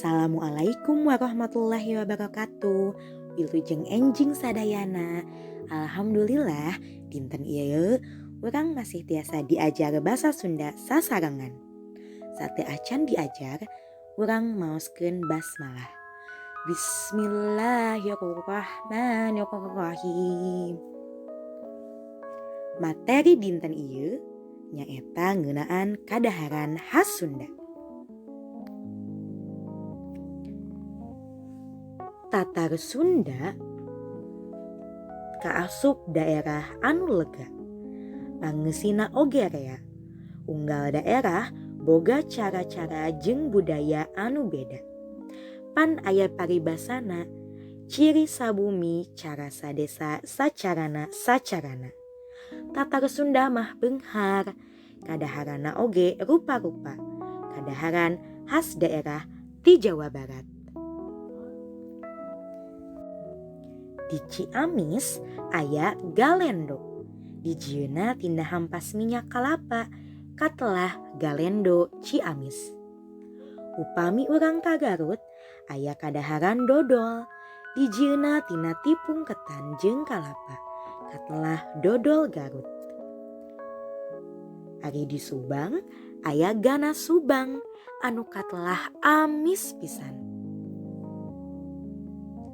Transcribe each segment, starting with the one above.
Assalamualaikum warahmatullahi wabarakatuh. Wilujeng enjing sadayana. Alhamdulillah dinten ieu urang masih tiasa diajar basa Sunda sasarengan. Sateuacan diajar, urang maoskeun basmalah. Bismillahirrahmanirrahim. Materi dinten ieu nyaeta ngeunaan kadaharan khas Sunda. Tatar Sunda kaasup daerah anu lega. Pangeusina oge rea. Unggal daerah boga cara-cara jeung budaya anu beda. Pan aya paribasana, ciri sabumi cara sadesa sacarana sacarana. Tatar Sunda mah beunghar, kadaharanna oge rupa-rupa. Kadaharan khas daerah ti Jawa Barat. Di Ciamis aya galendo. Dijieunna tina hampas minyak kalapa katelah galendo Ciamis. Upami urang ka Garut aya kadaharan dodol. Dijieunna tina tipung ketan jeung kalapa katelah dodol Garut. Ari di Subang aya ganas Subang anu katelah amis pisan.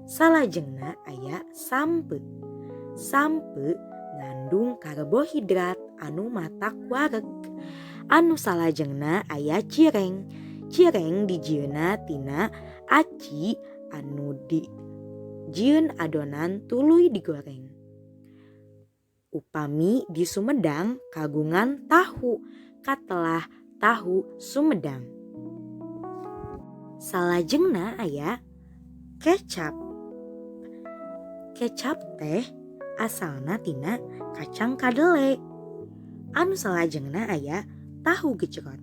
Salajengna aya sampeu. Sampeu ngandung karbohidrat anu matak wareg. Anu salajengna aya cireng. Cireng dijieunna tina aci anu dijieun adonan tuluy digoreng. Upami di Sumedang kagungan tahu katelah tahu Sumedang. Salajengna aya kecap. Kecap teh asalna tina kacang kadele. Anu salajengna aya tahu gejrot.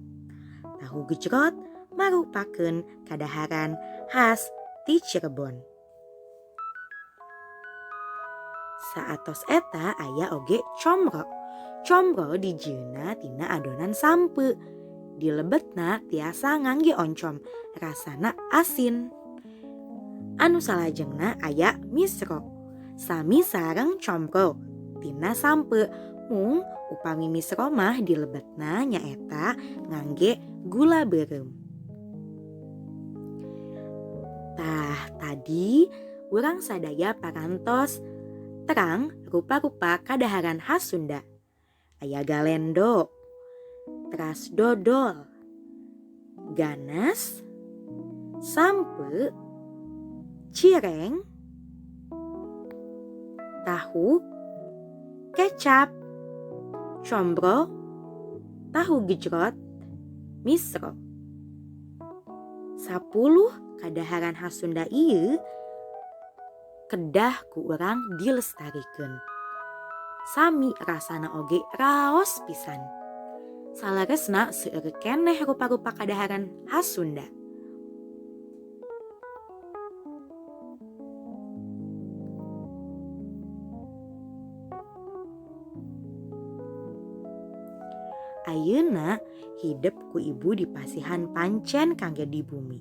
Tahu gejrot marupakeun kadaharan khas ti Cirebon. Saatos eta aya oge comro. Comro dijieunna tina adonan sampeu. Dilebetna tiasa ngangge oncom, rasana asin. Anu salajengna aya misro. Sami sareng comro tina sampeu, mung upami misro mah dilebetna nyaeta ngangge gula beureum. Tah, tadi urang sadaya parantos terang rupa-rupa kadaharan khas Sunda. Aya galendo, teras dodol, ganas, sampeu, cireng, tahu, kecap, combro, tahu gejrot, misro. 10 kadaharan khas Sunda ieu kedah ku urang dilestarikeun. Sami rasana oge raos pisan. Saleresna seueur keneh rupa-rupa kadaharan khas Sunda. Ayeuna hidep ku ibu dipasihan pancen kangge di bumi.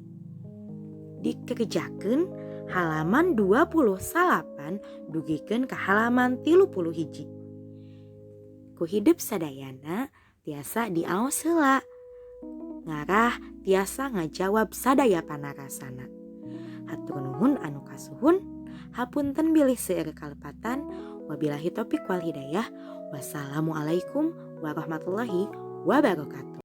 Dikerjakeun halaman 29 dugikeun ka halaman 31. Ku hidep sadayana tiasa diaos heula. Ngarah tiasa ngajawab sadaya panarasana. Hatur nuhun anu kasuhun, hapunten bilih seueur kalepatan. Wabillahi taufik wal hidayah. Wassalamualaikum warahmatullahi wabarakatuh.